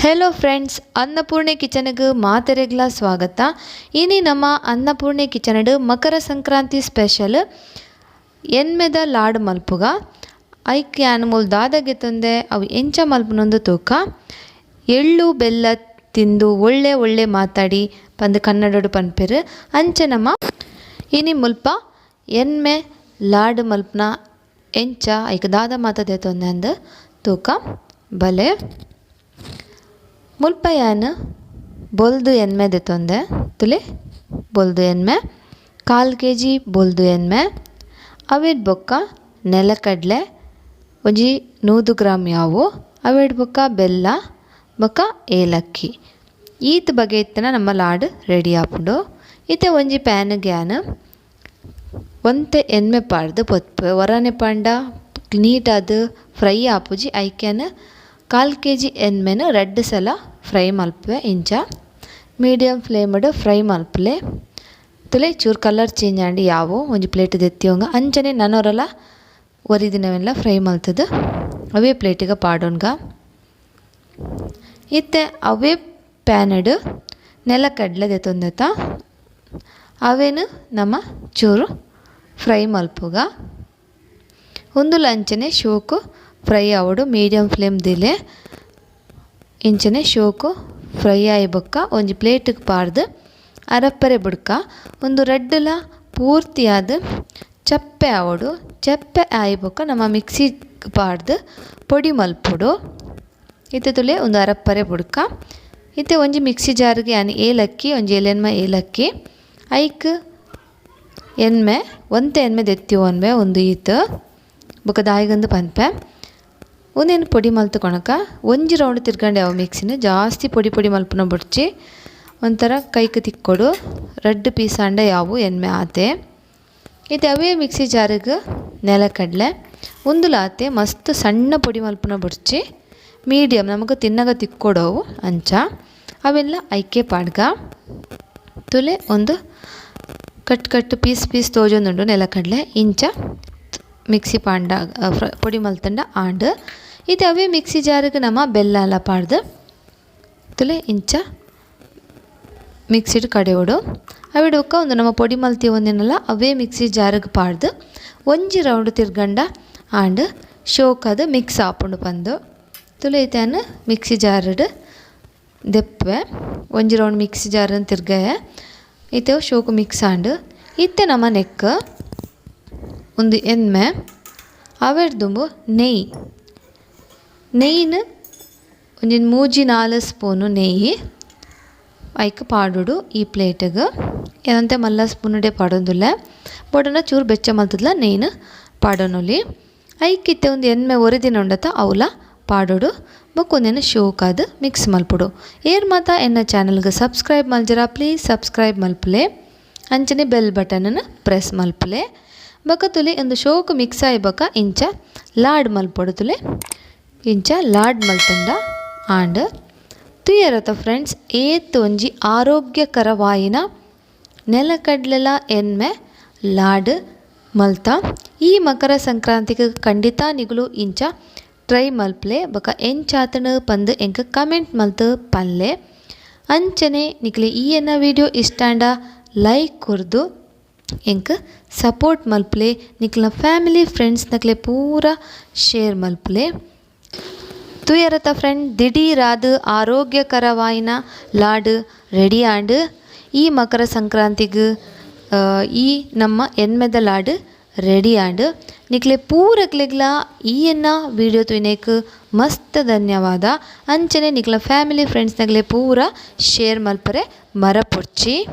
Hello friends, Annapurni ಕಿಚನ್ಗೆ ಮಾತೆರೆಗ್ಲ ಸ್ವಾಗತ. ಇನಿ ನಮ್ಮ ಅನ್ನಪೂರ್ಣೆ ಕಿಚನ್ ಮಕರ ಸಂಕ್ರಾಂತಿ ಸ್ಪೆಷಲ್ ಎನ್ಮೆದ ಲಾಡು ಮಲ್ಪುಗ. ಐಕ್ ಯಾನ್ ಮೂಲು ದಾದಗೆ ತಂದೆ ಅವು ಎಂಚ ಮಲ್ಪುನೊಂದು ತೂಕ. ಎಳ್ಳು ಬೆಲ್ಲ ತಿಂದು ಒಳ್ಳೆ ಒಳ್ಳೆ ಮಾತಾಡಿ ಪಂದು ಕನ್ನಡೋಡು ಪನ್ಪೆರು. ಅಂಚ ನಮ್ಮ ಇನಿ ಮುಲ್ಪ ಎನ್ಮೆ ಲಾಡು ಮಲ್ಪುನ ಎಂಚ ಐಕ್ ದಾದ ಮಾತದೆ ತೊಂದೆ ಅಂದು ತೂಕ ಬಲೆ. ಮುಲ್ಪ ಯಾನ್ ಬೊಲ್ದು ಎನ್ಮೆ ದೆತೊಂದೆ ತುಲೆ ಬೊಲ್ದು ಎನ್ಮೆ 1/4 ಕೆಜಿ ಬೊಲ್ದು ಎನ್ಮೆ ಅವೆಡ್ ಬೊಕ್ಕ ನೆಲಕಡಲೆ ಒಂಜಿ 100 ಗ್ರಾಮ್ ಯಾವು ಅವೆಡ್ ಬೊಕ್ಕ ಬೆಲ್ಲ ಬೊಕ್ಕ ಏಲಕ್ಕಿ ಈತ್ ಬಗೆ ಇತ್ತನ ನಮ್ಮ ಲಾಡು ರೆಡಿ ಆಪುಂಡು. ಇತ್ತೆ ಒಂಜಿ ಪ್ಯಾನ್ ಗ್ಯಾನ್ ಒಂತೆ ಎನ್ಮೆ ಪಾಡ್ದು ಪೊತ್ಪೆ ಒರನೆ ಪಾಂಡ ನೀಟಾದ ಫ್ರೈ ಆಪುಜಿ. ಐಕ್ಯಾನ್ 1/4 ಕೆಜಿ ಎನ್ಮೆನ ರಡ್ಡ್ ಸಲ ಫ್ರೈ ಮಲ್ಪುವೆ. ಇಂಚ ಮೀಡಿಯಂ ಫ್ಲೇಮ್ಡ್ ಫ್ರೈ ಮಲ್ಪುಲೆ ತುಲೆ ಚೂರು ಕಲರ್ ಚೇಂಜ್ ಆಂಡ್ ಯಾವು ಒಂಜಿ ಪ್ಲೇಟ್ ದೆತ್ತಿಯೊಂಗ. ಅಂಚನೆ ನನೊರಲ ಒರಿದಿನವೆಲ್ಲ ಫ್ರೈ ಮಲ್ತದು ಅವೇ ಪ್ಲೇಟಿಗೆ ಪಾಡೊನ್ಗ. ಇತ್ತೆ ಅವೇ ಪ್ಯಾನಡ್ ನೆಲಕಡಲೆ ದೆತ್ತೊಂದೆತ ಅವೇನು ನಮ್ಮ ಚೂರು ಫ್ರೈ ಮಲ್ಪುಗ. ಉಂದುಲ ಅಂಚನೆ ಶೋಕು ಫ್ರೈ ಆವೊಡು ಮೀಡಿಯಂ ಫ್ಲೇಮ್ ದಿಲೆ. ಇಂಚನೆ ಶೋಕು ಫ್ರೈ ಆಯಿ ಬೊಕ್ಕ ಒಂಜಿ ಪ್ಲೇಟಿಗೆ ಪಾಡ್ದು ಅರಪ್ಪರೆ ಬುಡ್ಕ. ಒಂದು ರಡ್ಡುಲ ಪೂರ್ತಿಯಾದ ಚಪ್ಪೆ ಆವೊಡು. ಚಪ್ಪೆ ಆಯಿ ಬೊಕ್ಕ ನಮ್ಮ ಮಿಕ್ಸಿ ಪಾಡ್ದು ಪೊಡಿ ಮಲ್ಪೊಡು. ಇತ್ತೆ ತುಲೆ ಒಂದು ಅರಪ್ಪರೆ ಬುಡ್ಕ. ಇತ್ತೆ ಒಂಜಿ ಮಿಕ್ಸಿ ಜಾರ್ಗೆ ಯಾನ್ ಏಲಕ್ಕಿ ಒಂಜಿ ಏಲೆನ್ಮ ಏಲಕ್ಕಿ ಐಕ್ ಎನ್ಮೆ ಒಂತೆ ಎನ್ಮೆ ದೆತ್ತಿ ಒನ್ಮೆ ಒಂದು ಈತ್ ಬೊಕ್ಕ ದಾಯಿಗಂದು ಪನ್ಪೆ. ಒಂದೇನು ಪೊಡಿ ಮಲ್ತು ಕೊಣಕ ಒಂಜಿ ರೌಂಡ್ ತಿರ್ಗಂಡೆ ಅವು ಮಿಕ್ಸಿನ ಜಾಸ್ತಿ ಪೊಡಿ ಪೊಡಿ ಮಲ್ಪುನ ಬೊಡ್ಚಿ ಒಂಥರ ಕೈಕ್ ತಿಕ್ಕೊಡು. ರಡ್ಡ್ ಪೀಸ್ ಆಂಡ ಯಾವು ಎನ್ಮೆ ಆತೆ. ಇತ್ತೆ ಅವೇ ಮಿಕ್ಸಿ ಜಾರಿಗೆ ನೆಲಕಡಲೆ ಉಂದುಲ ಆತೆ ಮಸ್ತ್ ಸಣ್ಣ ಪೊಡಿ ಮಲ್ಪುನ ಬೊಡ್ಚಿ ಮೀಡಿಯಂ ನಮಗೆ ತಿನ್ನಗ ತಿಕ್ಕೊಡವು ಅಂಚ ಅವೆಲ್ಲ ಐಕೆ ಪಾಡ್ಗ. ತುಲೆ ಒಂದು cut cut piece piece ತೋಜೊಂದುಂಡು ನೆಲಕಡಲೆ ಇಂಚ ಮಿಕ್ಸಿ ಪಾಂಡ ಪೊಡಿ ಮಲ್ತಂಡ ಆಂಡ್. ಇತ್ತೆ ಅವೇ ಮಿಕ್ಸಿ ಜಾರಿಗೆ ನಮ್ಮ ಬೆಲ್ಲ ಎಲ್ಲ ಪಾಡ್ದು ತುಲೆ ಇಂಚ ಮಿಕ್ಸಿಡ್ ಕಡೆಯೋಡು. ಅವಿಡ್ ಬೊಕ್ಕ ಒಂದು ನಮ್ಮ ಪೊಡಿ ಮಲ್ತಿ ಒಂದಿನಲ್ಲ ಅವೇ ಮಿಕ್ಸಿ ಜಾರಿಗೆ ಪಾಡ್ದು ಒಂಜಿ ರೌಂಡ್ ತಿರ್ಗಂಡ ಆಂಡ್ ಶೋಕದ ಮಿಕ್ಸ್ ಆಪುಂಡು ಪಂದು. ತುಲೆ ಇತ್ತೆ ಮಿಕ್ಸಿ ಜಾರ್ಡ್ ದೆಪ್ಪೆ ಒಂಜಿ ರೌಂಡ್ ಮಿಕ್ಸಿ ಜಾರನ್ ತಿರ್ಗಯ ಇತ್ತೆ ಶೋಕು ಮಿಕ್ಸ್ ಆಂಡ್. ಇತ್ತೆ ನಮ್ಮ ನೆಕ್ ಒಂದು ಎನ್ಮೆ ಅವೆಡ್ ದುಂಬು ನೆಯ್ಯಿ ನೆಯ್ಯಿನ ಒಂಜಿ 3-4 ಸ್ಪೂನು ನೆಯ್ಯಿ ಐಕ್ ಪಾಡೊಡು ಈ ಪ್ಲೇಟಿಗೆ. ಏನಂತೆ ಮಲ್ಲ ಸ್ಪೂನುಡೆ ಪಾಡೊಂದುಲ್ಲೆ ಬೊಡನ ಚೂರು ಬೆಚ್ಚ ಮಲ್ತದ್ಲ ನೆಯ್ಯಿನ ಪಾಡೊನೊಲಿ. ಐಕ್ ಇತ್ತೆ ಒಂದು ಎನ್ಮೆ ಒರಿದಿನ ಉಂಡತ ಅವ್ಲ ಪಾಡೊಡು. ಬೊಕ್ಕ ಒಂದೆನ್ ಶೋಕಾದ್ ಮಿಕ್ಸ್ ಮಲ್ಪೊಡು. ಏರ್ ಮಾತ ಎನ್ನ ಚಾನಲ್ಗೆ ಸಬ್ಸ್ಕ್ರೈಬ್ ಮಲ್ಜರ ಪ್ಲೀಸ್ ಸಬ್ಸ್ಕ್ರೈಬ್ ಮಲ್ಪುಲೆ. ಅಂಚನೆ ಬೆಲ್ ಬಟನ್ನ್ ಪ್ರೆಸ್ ಮಲ್ಪುಲೆ. ಬೊಕ್ಕ ತುಲೆ ಒಂದು ಶೋಕು ಮಿಕ್ಸ್ ಆಯಿ ಬೊಕ್ಕ ಇಂಚ ಲಾಡ್ ಮಲ್ಪೊಡು. ತುಲೆ ಇಂಚ ಲಾಡ್ ಮಲ್ತಂಡ ಆಂಡ್ ತುಯರತ ಫ್ರೆಂಡ್ಸ್ ಏತ್ ಒಂಜಿ ಆರೋಗ್ಯಕರವಾಯಿನ ನೆಲಕಡ್ಲೆಲ ಎನ್ಮೆ ಲಾಡ್ ಮಲ್ತ. ಈ ಮಕರ ಸಂಕ್ರಾಂತಿಗೆ ಖಂಡಿತ ನಿಗುಲು ಇಂಚ ಟ್ರೈ ಮಲ್ಪಲೆ. ಬೊಕ ಎಂಚಾತನ ಪಂದ್ ಎಂಕ್ ಕಮೆಂಟ್ ಮಲ್ತ್ ಪನ್ಲೆ. ಅಂಚನೆ ನಿಕ್ಲೆ ಈ ಎನ್ನ ವಿಡಿಯೋ ಇಷ್ಟಾಂಡ ಲೈಕ್ ಕೊರ್ದು ಎಂಕ್ ಸಪೋರ್ಟ್ ಮಲ್ಪಲೆ. ನಿಕ್ಲ್ನ ಫ್ಯಾಮಿಲಿ ಫ್ರೆಂಡ್ಸ್ ನಕ್ಲೆ ಪೂರ ಶೇರ್ ಮಲ್ಪಲೆ. ತುಯರತ ಫ್ರೆಂಡ್ ದಿಢೀರಾದ್ ಆರೋಗ್ಯಕರವಾಯಿನ ಲಾಡ್ ರೆಡಿ ಆಂಡ್. ಈ ಮಕರ ಸಂಕ್ರಾಂತಿಗ್ ಈ ನಮ್ಮ ಎನ್ಮೆದ ಲಾಡ್ ರೆಡಿ ಆಂಡ್. ನಿಕ್ಲೆ ಪೂರಕ್ಲೆಗ್ಲ ಈ ಎನ್ನ ವಿಡಿಯೋ ತೂಯಿನೇಕ್ ಮಸ್ತ್ ಧನ್ಯವಾದ. ಅಂಚನೆ ನಿಕ್ಲ ಫ್ಯಾಮಿಲಿ ಫ್ರೆಂಡ್ಸ್ ನಕ್ಲೆ ಪೂರ ಶೇರ್ ಮಲ್ಪರೆ ಮರಪೊಡ್ಚಿ.